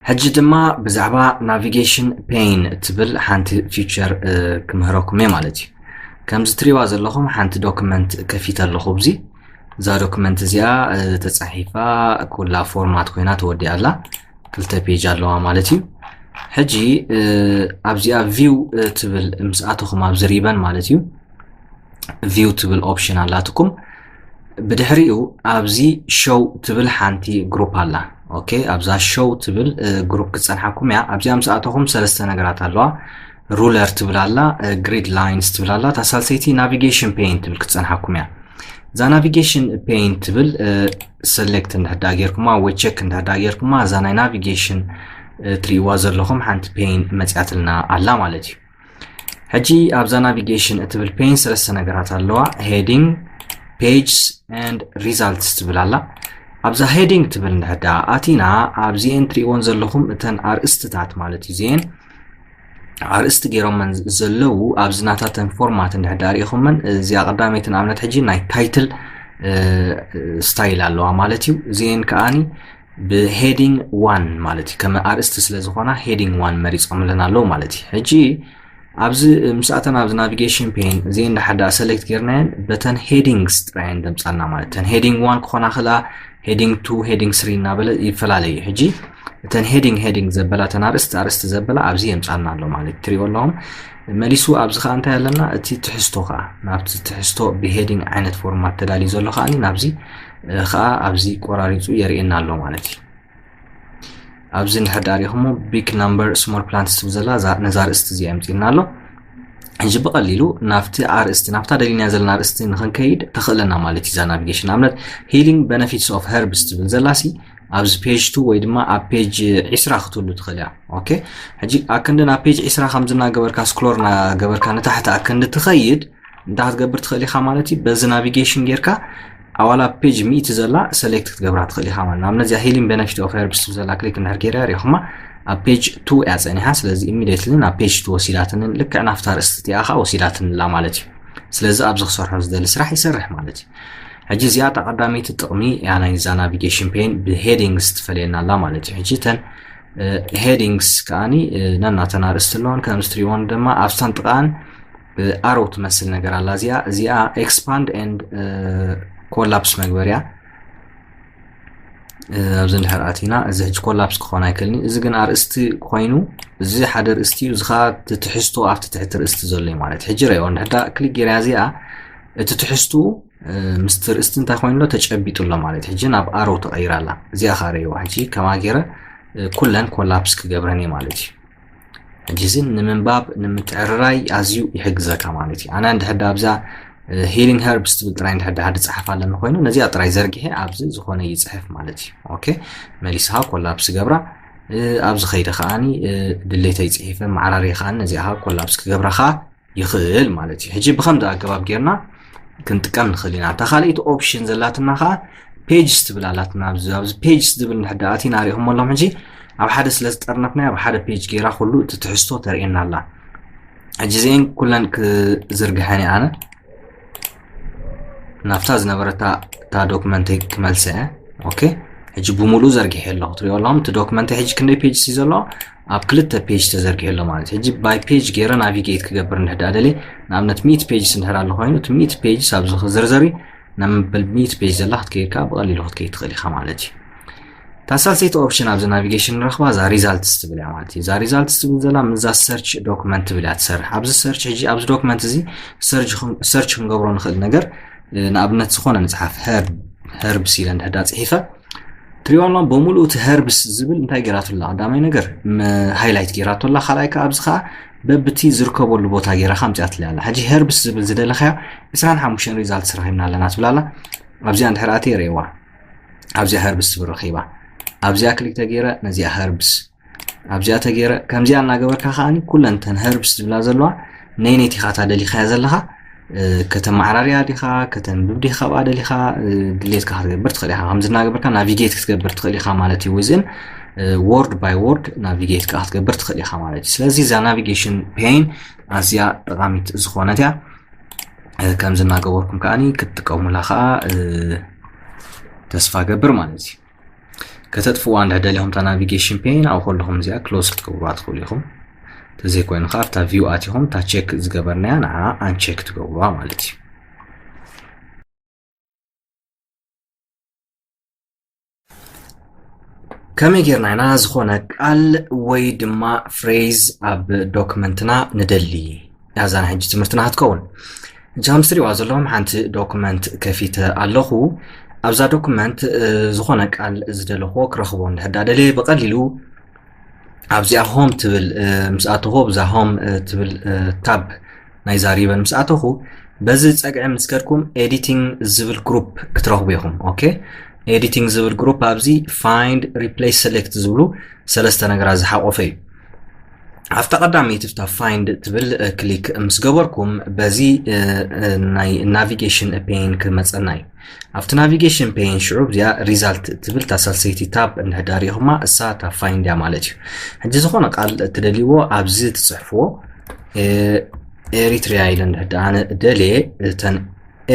ሕጂ ድማ ብዛዕባ navigation pane ትብል ሓንቲ feature ክምህረኩም እየ ማለት እዩ። ከምዚ ትሪዋ ዘለኹም ሓንቲ document ከፊተ ኣለኹ። ኣብዚ እዛ document እዚኣ ተፃሒፋ ኩላ format ኮይና ተወዲኣ ኣላ። ክልተ page ኣለዋ ማለት እዩ። ሕጂ ኣብዚኣ view ትብል ምስ ኣተኹም ኣብዚ ribbon ማለት እዩ view ትብል option ኣላትኩም። ብድሕሪኡ ኣብዚ show ትብል ሓንቲ group ኣላ። okay ኣብዛ show ትብል group ክትፀንሓኩም እያ። ኣብዚኣ ምስ ኣተኹም ሰለስተ ነገራት ኣለዋ። ruler ትብል ኣላ፣ grid lines ትብል ኣላ፣ እታ ሳልሰይቲ navigation pane ትብል ክትፀንሓኩም እያ። እዛ navigation pane ትብል select እንድሕዳ ጌርኩማ ወይ check እንድሕዳ ጌርኩማ እዛ ናይ navigation ትሪእዋ ዘለኹም ሓንቲ pane መፅያትልና ኣላ ማለት እዩ። ሕጂ ኣብዛ navigation እትብል pane ሰለስተ ነገራት ኣለዋ። heading፣ pages and results ትብል ኣላ። ኣብዛ heading ትብል እንድሕዳ ኣቲና ኣብዚኤን ትሪእዎን ዘለኹም እተን ኣርእስትታት ማለት እዩ። እዚኤን ኣርእስቲ ገይሮመን ዘለዉ ኣብዚ ናታተን format እንድሕዳ ሪኢኹመን እዚኣ ቀዳመይቲ ንኣብነት ሕጂ ናይ title style ኣለዋ ማለት እዩ። እዚኤን ከኣኒ ብheading one ማለት እዩ። ከም ኣርእስቲ ስለ ዝኾና heading one መሪፆምለን ኣለዉ ማለት እዩ። ሕጂ ኣብዚ ምስኣተን ኣብዚ navigation pane እዚኤን እንድሕዳ select ጌርናየን በተን headings ጥራየን ደምፃልና ማለት እተን heading one ክኾና ክላ heading two heading three እናበለ ይፈላለዩ። ሕጂ እተን heading heading ዘበላ እተን ኣርእስቲ ኣርእስቲ ዘበላ ኣብዚ የምፃልና ኣሎ ማለት ትሪኦ ኣለኹም። መሊሱ ኣብዚ ከዓ እንታይ ኣለና? እቲ ትሕዝቶ ከዓ ናብቲ ትሕዝቶ ብheading ዓይነት format ተዳልዩ ዘሎ ከዓኒ ናብዚ ከዓ ኣብዚ ቆራሪፁ የርእየና ኣሎ ማለት እዩ። ኣብዚ እንድሕር ዳኣ ሪኢኹሞ big number small plants ትብል ዘላ ነዛ ርእስቲ እዚኣ የምፅልና ኣሎ። ሕጂ ብቐሊሉ ናብቲ ኣርእስቲ ናብታ ደሊና ዘለና ኣርእስቲ ንክንከይድ ተኽእለና ማለት እዩ እዛ navigation። ንኣብነት healing benefits of herbs ትብል ዘላ ሲ ኣብዚ page two ወይ ድማ ኣብ page ዒስራ ክትህሉ ትኽእል እያ። okay ሕጂ ኣክንዲ ናብ page ዒስራ ከምዚ እናገበርካ scroll እናገበርካ ንታሕቲ ኣክንዲ ትኸይድ እንታይ ክትገብር ትኽእል ኢኻ ማለት እዩ። በዚ navigation ጌርካ ኣዋላ page ሚእቲ ዘላ select ክትገብራ ትኽእል ኢኻ ማለት። ንኣብነት እዚኣ healing benefit of herbs ትብል ዘላ click እንድሕር ገይረ ሪኢኹማ ኣብ page two እያ ፀኒሓ። ስለዚ immediately ናብ page two ወሲዳትኒ ልክዕ ናብታ ርእስቲ እቲኣ ኸዓ ወሲዳትኒ ኣላ ማለት እዩ። ስለዚ ኣብዚ ክሰርሖ ዝደሊ ስራሕ ይሰርሕ ማለት እዩ። ሕጂ እዚኣ እታ ቀዳመይቲ ጥቕሚ እያ ናይዛ navigation pane ብheadings ትፈልየና ኣላ ማለት እዩ። ሕጂ እተን headings ከዓኒ ነናተን ኣርእስቲ ኣለወን። ከምዚ ትሪእዎን ድማ ኣብስታን ጥቓን ኣሮ ትመስል ነገር ኣላ። እዚኣ እዚኣ expand and collapse መግበርያ ኣብዚ እንድሕር ኣቲና እዚ ሕጂ collapse ክኾን ኣይክእልን። እዚ ግን ኣርእስቲ ኮይኑ እዚ ሓደ ርእስቲ እዩ። እዚ ከዓ ትሕዝቶ ኣብቲ ትሕቲ ርእስቲ ዘሎ እዩ ማለት። ሕጂ ረእዮ እንድሕዳ click ጌርያ እዚኣ እቲ ትሕዝቱ ምስቲ ርእስቲ እንታይ ኮይኑ ኣሎ ተጨቢጡ ኣሎ ማለት። ሕጂ ናብ ኣሮ ተቐይራ ኣላ። እዚኣ ከዓ ረእይዋ ሕጂ ከማ ገይረ ኩለን collapse ክገብረን እየ ማለት እዩ። ሕጂ እዚ ንምንባብ ንምትዕርራይ ኣዝዩ ይሕግዘካ ማለት እዩ። ኣነ እንድሕዳ ኣብዛ healing herbs ትብል ጥራይ እንድሕዳ ሓደ ፀሓፍ ኣለኒ ኮይኑ ነዚኣ ጥራይ ዘርጊሐ ኣብዚ ዝኾነ ይፅሕፍ ማለት እዩ። okay መሊስኻ collapse ገብራ ኣብዚ ኸይደ ከዓኒ ድሌተይ ፅሒፈ መዓራርየ ከዓኒ ነዚኣ collapse ክገብራ ከዓ ይኽእል ማለት እዩ። ሕጂ ብኸምዚ ኣገባብ ጌርና ክንጥቀም ንኽእል ኢና። እታ ካልኣይቲ option ዘላትና ከዓ pages ትብል ኣላትና። ኣብዚ pages ዝብል እንድሕዳ ኣቲና ሪኢኹም ኣለኹም ሕጂ ኣብ ሓደ ስለ ዝጠርነፍናዮ ኣብ ሓደ page ጌራ ኩሉ እቲ ትሕዝቶ ተርእየና ኣላ። ሕጂ እዚኤን ኩለን ክዝርግሐን እየ ኣነ ናብታ ዝነበረታ እታ document ይ ክመልሰ እየ። okay ሕጂ ብምሉኡ ዘርጊሐ ኣለኹ ትሪኦ ኣለኹም። እቲ document ይ ሕጂ ክንደይ pages እዩ ዘሎ? ኣብ ክልተ page ተዘርጊሑ ኣሎ ማለት እዩ። ሕጂ by page ገይረ navigate ክገብር እንድሕዳ ደልየ ንኣብነት ሚእቲ pages እንድሕር ኣሎ ኮይኑ እቲ ሚእቲ pages ኣብዚ ክዝርዘር እዩ። ናብ መበል ሚእቲ page ዘላ ክትከይድ ከዓ ብቐሊሉ ክትከይድ ትኽእል ኢኻ ማለት እዩ። እታ ሳልሰይቲ option ኣብዚ navigation ንረኽባ እዛ results ትብል እያ ማለት እዩ። እዛ results ትብል ዘላ ምስዛ search document ትብል እያ ትሰርሕ። ኣብዚ search ሕጂ ኣብዚ document እዚ search ክንገብሮ ንኽእል ነገር ንኣብነት ዝኾነ ንፅሓፍ herbs ኢለ እንድሕዳ ፅሒፈ ትሪኦ ኣሎ ብምሉኡ እቲ herbs ዝብል እንታይ ጌራቱ ኣላ? ቀዳማይ ነገር highlight ጌራቱ ኣላ። ካልኣይ ከዓ ኣብዚ ከዓ በብቲ ዝርከበሉ ቦታ ጌራ ከምፅኣትለይ ኣላ። ሕጂ herbs ዝብል ዝደለኻዮ ዕስራን ሓሙሽተን results ረኺብና ኣለና ትብል ኣላ። ኣብዚኣ እንድሕር ኣትየ ርእይዋ ኣብዚኣ herbs ትብል ረኺባ ኣብዚኣ click ተገይረ ነዚኣ herbs ኣብዚኣ ተገይረ ከምዚኣ እናገበርካ ከዓኒ ኩለን ተን herbs ዝብላ ዘለዋ ነይነይቲ ኢኻ እታ ደሊኻያ ዘለኻ ከተመዓራርያ ዲኻ ከተንብብ ዲኻ ካብኣ ደሊኻ ድሌትካ ክትገብር ትኽእል ኢኻ። ከምዚ እናገበርካ navigate ክትገብር ትኽእል ኢኻ ማለት እዩ። within word by word navigate ከዓ ክትገብር ትኽእል ኢኻ ማለት እዩ። ስለዚ እዛ navigation pane ኣዝያ ጠቓሚት ዝኾነት እያ። ከምዚ እናገበርኩም ከዓኒ ክትጥቀሙላ ከዓ ተስፋ ገብር ማለት እዩ። ከተጥፍዋ እንድሕር ደሊኹም እታ ናቪጌሽን ፔን ኣብኡ ከለኹም እዚኣ ክሎዝ ክትገብሩዋ ትኽእሉ ኢኹም። ተዘይኮይኑ ከዓ ኣብታ ቪው ኣቲኹም እታ ቸክ ዝገበርናያ ንዓ ኣንቸክ ትገብሩዋ ማለት እዩ። ከመይ ጌርና ኢና ዝኾነ ቃል ወይ ድማ ፍሬዝ ኣብ ዶክመንትና ንደሊ? እዛ ናይ ሕጂ ትምህርትና ክትከውን። ሕጂ ከም ትሪእዋ ዘለኹም ሓንቲ ዶክመንት ከፊተ ኣለኹ። ኣብዛ ዶክመንት ዝኾነ ቃል ዝደለኹዎ ክረኽቦ እንድሕር ደልየ ብቐሊሉ ኣብዚኣ ሆም ትብል ምስ ኣተኹ ኣብዛ ሆም ትብል ታብ ናይዛ ሪበን ምስ ኣተኹ በዚ ፀግዒ ምስ ከድኩም ኤዲቲንግ ዝብል ግሩፕ ክትረኽቡ ኢኹም። ኦኬ፣ ኤዲቲንግ ዝብል ግሩፕ ኣብዚ ፋይንድ፣ ሪፕሌስ፣ ሰሌክት ዝብሉ ሰለስተ ነገራት ዝሓቆፈ እዩ። ኣብታ ቀዳመይቲ ፍታ ፋይንድ ትብል ክሊክ ምስ ገበርኩም በዚ ናይ ናቪጌሽን ፔን ክመፀና እዩ። ኣብቲ ናቪጌሽን ፔን ሽዑ እዚኣ ሪዛልት ትብል እታ ሳልሰይቲ ታብ እንድሕር ሪኢኹማ እሳ እታ ፋይንድ እያ ማለት እዩ። ሕጂ ዝኾነ ቃል ትደልይዎ ኣብዚ ትፅሕፍዎ። ኤሪትሪያ ኢለ እንድሕር ኣነ ደልየ እተን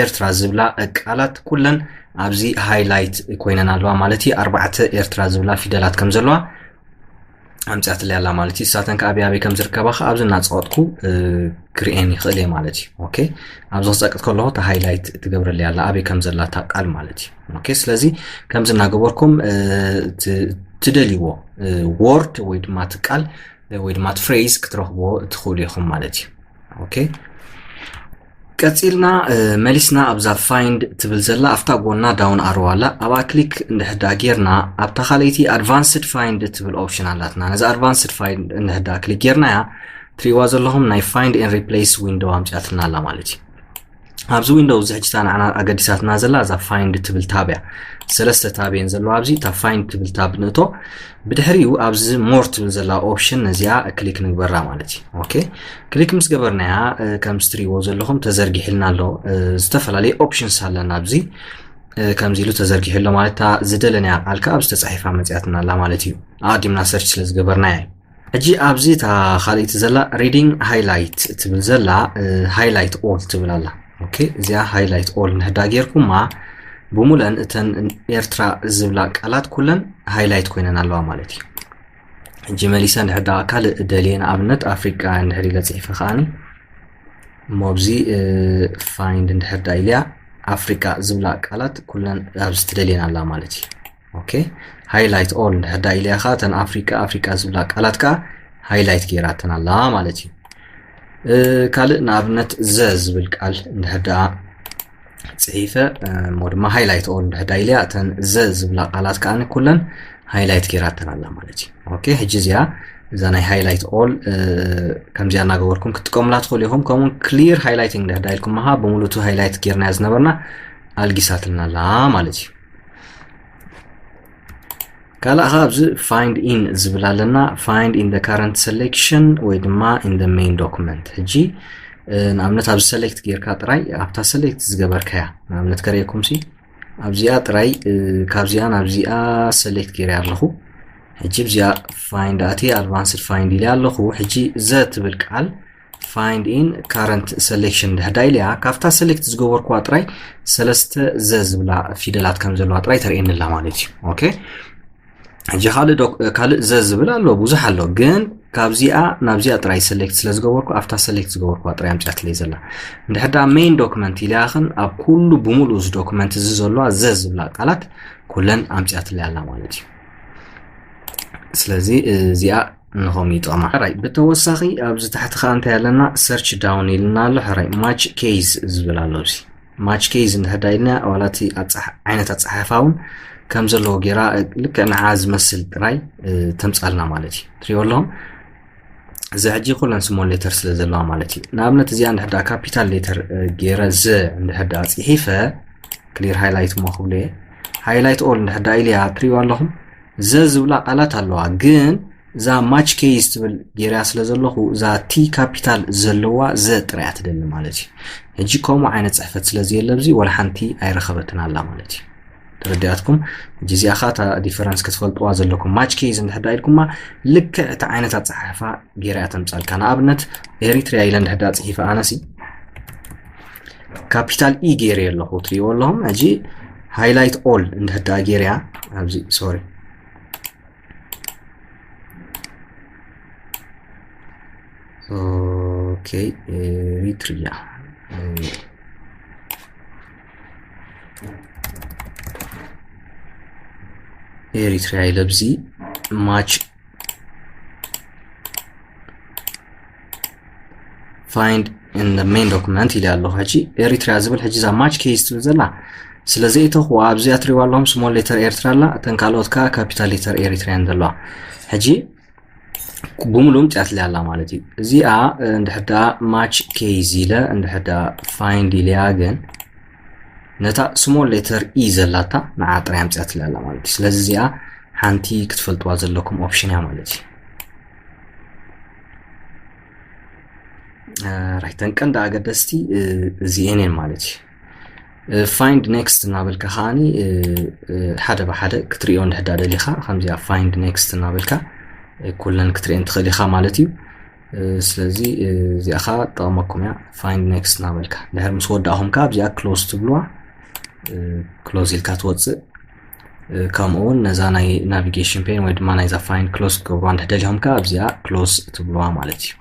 ኤርትራ ዝብላ ቃላት ኩለን ኣብዚ ሃይላይት ኮይነን ኣለዋ ማለት እዩ። ኣርባዕተ ኤርትራ ዝብላ ፊደላት ከም ዘለዋ ኣምፅኣትለይ ኣላ ማለት እዩ። እሳተን ከዓ ኣበይ ኣበይ ከም ዝርከባ ከዓ ኣብዚ እናፀቀጥኩ ክርእየን ይኽእል እየ ማለት እዩ። ኦኬ፣ ኣብዚ ክፀቅጥ ከለኹ እታ ሃይላይት ትገብረለይ ኣላ ኣበይ ከም ዘላ እታ ቃል ማለት እዩ። ኦኬ፣ ስለዚ ከምዚ እናገበርኩም ትደልይዎ ወርድ ወይ ድማ እቲ ቃል ወይ ድማ እቲ ፍሬዝ ክትረኽብዎ ትኽእሉ ኢኹም ማለት እዩ። ኦኬ፣ ቀፂልና መሊስና ኣብዛ ፋይንድ ትብል ዘላ ኣብታ ጎና ዳውን ኣሮ ኣላ ኣብኣ ክሊክ እንድሕዳ ጌርና ኣብታ ካልኣይቲ ኣድቫንስድ ፋይንድ ትብል ኦፕሽን ኣላትና። ነዚ ኣድቫንስድ ፋይንድ እንድሕዳ ክሊክ ጌርናያ ትሪእዋ ዘለኹም ናይ ፋይንድ ኤን ሪፕሌስ ዊንዶው ኣምፅኣትና ኣላ ማለት እዩ። ኣብዚ ዊንዶው እዚ ሕጂ እታ ንዓና ኣገዲሳትና ዘላ እዛ ፋይንድ ትብል ታብ እያ። ሰለስተ ታብ እየን ዘለዋ ኣብዚ። እታ ፋይንድ ትብል ታብ ንእቶ። ብድሕሪኡ ኣብዚ ሞር ትብል ዘላ ኦፕሽን ነዚኣ ክሊክ ንግበራ ማለት እዩ። ኦኬ፣ ክሊክ ምስ ገበርናያ ከምዚ ትሪእዎ ዘለኹም ተዘርጊሕልና ኣሎ። ዝተፈላለዩ ኦፕሽንስ ኣለና ኣብዚ። ከምዚ ኢሉ ተዘርጊሑ ኣሎ ማለት እታ ዝደለናያ ቃል ከዓ ኣብዚ ተፃሒፋ መፅኣትና ኣላ ማለት እዩ። ኣቐዲምና ሰርች ስለ ዝገበርናያ እዩ። ሕጂ ኣብዚ እታ ካልኣይቲ ዘላ ሪዲንግ ሃይላይት ትብል ዘላ ሃይላይት ኦል ትብል ኣላ። ኦኬ፣ እዚኣ ሃይላይት ኦል እንድሕዳ ጌርኩማ ብሙለን እተን ኤርትራ ዝብላ ቃላት ኩለን ሃይላይት ኮይነን ኣለዋ ማለት እዩ። ሕጂ መሊሰ እንድሕዳ ካልእ ደልየ ንኣብነት ኣፍሪቃ እንድሕር ኢለ ፅሒፈ ከዓኒ እሞ ኣብዚ ፋይንድ እንድሕዳ ኢልያ ኣፍሪቃ ዝብላ ቃላት ኩለን ኣብዚ ትደልየን ኣላ ማለት እዩ። ኦኬ፣ ሃይላይት ኦል እንድሕዳ ኢልያ ከዓ እተን ኣፍሪቃ ኣፍሪቃ ዝብላ ቃላት ከዓ ሃይላይት ጌራተን ኣላ ማለት እዩ። ካልእ ንኣብነት ዘ ዝብል ቃል እንድሕዳ ፅሒፈ እሞ ድማ ሃይላይት ኦል እንድሕዳ ኢልያ እተን ዘ ዝብላ ቃላት ከዓ ኩለን ሃይላይት ጌራተን ኣላ ማለት እዩ። ኦኬ፣ ሕጂ እዚኣ እዛ ናይ ሃይላይት ኦል ከምዚኣ እናገበርኩም ክትጥቀሙላ ትኽእሉ ኢኹም። ከምኡ ክሊር ሃይላይቲንግ እንድሕዳ ኢልኩም መሃ ብምሉቱ ሃይላይት ጌርናያ ዝነበርና ኣልጊሳትልና ኣላ ማለት እዩ። ካልእ ኸዓ ኣብዚ ፋይንድ ኢን ዝብል ኣለና። ፋይንድ ኢን ደ ካረንት ሰሌክሽን ወይ ድማ ኢን ደ ሜን ዶክመንት። ሕጂ ንኣብነት ኣብዚ ሰሌክት ጌርካ ጥራይ ኣብታ ሰሌክት ዝገበርካያ ንኣብነት ከርእየኩም ሲ ኣብዚኣ ጥራይ ካብዚኣ ናብዚኣ ሰሌክት ጌረ ኣለኹ። ሕጂ ብዚኣ ፋይንድ ኣቲ ኣድቫንስድ ፋይንድ ኢለ ኣለኹ። ሕጂ ዘ ትብል ቃል ፋይንድ ኢን ካረንት ሰሌክሽን ድሕዳ ኢለያ ካብታ ሰሌክት ዝገበርኩዋ ጥራይ ሰለስተ ዘ ዝብላ ፊደላት ከም ዘለዋ ጥራይ ተርእየኒ ኣላ ማለት እዩ። ኦኬ፣ ሕጂ ካልእ ዘ ዝብል ኣሎ፣ ብዙሕ ኣሎ፣ ግን ካብዚኣ ናብዚኣ ጥራይ ሰሌክት ስለ ዝገበርኩ ኣብታ ሰሌክት ዝገበርኩዋ ጥራይ ኣምፅኣትለይ ዘላ። እንድሕዳ ሜን ዶክመንት ኢለያ ኽን ኣብ ኩሉ ብምሉእ እዚ ዶክመንት እዚ ዘለዋ ዘ ዝብላ ቃላት ኩለን ኣምፅኣትለይ ኣላ ማለት እዩ። ስለዚ እዚኣ ንኸም ይጠቕማ። ሕራይ ብተወሳኺ ኣብዚ ታሕቲ ከዓ እንታይ ኣለና? ሰርች ዳውን ኢልና ኣሎ። ሕራይ ማች ኬዝ ዝብል ኣሎ። እዚ ማች ኬዝ እንድሕዳ ኢልና ዋላ እቲ ዓይነት ኣፀሓሕፋ እውን ከም ዘለዎ ጌራ ልክዕ ንዓ ዝመስል ጥራይ ተምፃልና ማለት እዩ። ትሪኦ ኣለኹም እዚ ሕጂ ኩለን ስሞል ሌተር ስለ ዘለዋ ማለት እዩ። ንኣብነት እዚኣ እንድሕዳ ካፒታል ሌተር ጌረ ዘ እንድሕዳ ፅሒፈ ክሊር ሃይላይት እሞ ክብሉ እየ። ሃይላይት ኦል እንድሕዳ ኢለያ ትሪእዋ ኣለኹም ዘ ዝብላ ቃላት ኣለዋ፣ ግን እዛ ማች ኬዝ ትብል ጌርያ ስለ ዘለኹ እዛ ቲ ካፒታል ዘለዋ ዘ ጥራይ እያ ትደሊ ማለት እዩ። ሕጂ ከምኡ ዓይነት ፅሕፈት ስለ ዘየለ ኣብዚ ወላ ሓንቲ ኣይረኸበትን ኣላ ማለት እዩ። ተረዲኣትኩም? ሕጂ እዚኣ ኸዓ እታ ዲፈረንስ ክትፈልጥዋ ዘለኩም። ማች ኬዝ እንድሕዳ ኢልኩማ ልክዕ እቲ ዓይነት ኣፀሓሕፋ ጌርያ ተምፃልካ። ንኣብነት ኤሪትሪያ ኢለ እንድሕዳ ፅሒፈ ኣነሲ ካፒታል ኢ ጌርየ ኣለኹ ትሪእዎ ኣለኹም። ሕጂ ሃይላይት ኦል እንድሕዳ ጌርያ ኣብዚ ሶሪ okay, Eritrea. Eritrea ኢለ ኣብዚ match find in the main document ኢለ ኣለኹ። ሕጂ ኤሪትሪያ ዝብል ሕጂ እዛ match case ትብል ዘላ ስለ ዘይእተኹዋ ኣብዚኣ ትሪእዋ ኣለኹም small letter ኤርትራ ኣላ፣ እተን ካልኦት ከዓ capital letter ኤሪትሪያን ዘለዋ። ሕጂ ብምሉእ ምፅያት ኣላ ማለት እዩ። እዚኣ እንድሕር ደኣ match case ኢለ እንድሕር ደኣ find ኢለያ ግን ነታ small letter E ዘላታ ንዓ ጥራይ ኣምፅያት ኣላ ማለት እዩ። ስለዚ እዚኣ ሓንቲ ክትፈልጥዋ ዘለኩም option እያ ማለት እዩ። ራይተን ቀንዲ ኣገደስቲ እዚኤን እየን ማለት እዩ። Find next እናበልካ ከዓኒ ሓደ ብሓደ ክትሪኦ እንድሕዳ ደሊኻ ከምዚኣ find next እናበልካ ኩለን ክትሪኤን ትኽእል ኢኻ ማለት እዩ። ስለዚ እዚኣ ኸዓ ጠቕመኩም እያ። Find next እናበልካ ድሕር ምስ ወዳእኹም ከ ኣብዚኣ close ትብልዋ። Close ኢልካ ትወፅእ። ከምኡ እውን ነዛ ናይ navigation pane ወይ ድማ ናይዛ find close ክገብርዋ እንድሕር ደሊኹም ከ ኣብዚኣ close ትብልዋ ማለት እዩ።